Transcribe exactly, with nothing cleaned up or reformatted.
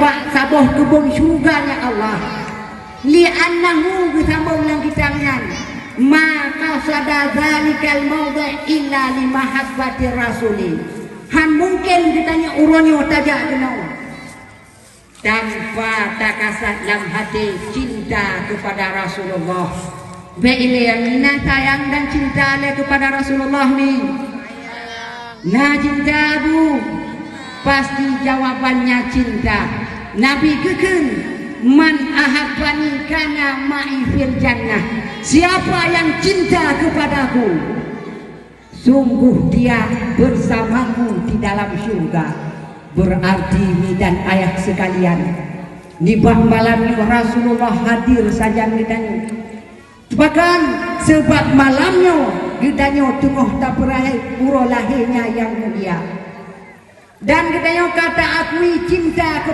bak saboh keubon syurga-Nya Allah. Li'annahu, geusambông lam kitab nyan, ma qasada dzalikal maudhi' illa li mahabbati rasuli. Han mungken geutanyoe uroe nyoe tajak keunoe tanpa takasat lam hati cinta kepada Rasulullah. Bèk ilèe, na sayang dan cinta lé kepada Rasulullah ni? Na cinta, Bu? Pasti jawabannya cinta. Nabi geukheun, "Man ahabbani kana ma'i fil jannah." Siapa yang cinta kepadaku, sungguh dia bersamaku di dalam syurga. Berarti, mi dan ayah sekalian, nibak malam nyoe Rasulullah hadir sajan geutanyoe. Bahkan, seubab malam nyoe geutanyoe teungoh tapeurayeuk uroe lahé-Nya nyang mulia. Dan geutanyoe ka taakui cinta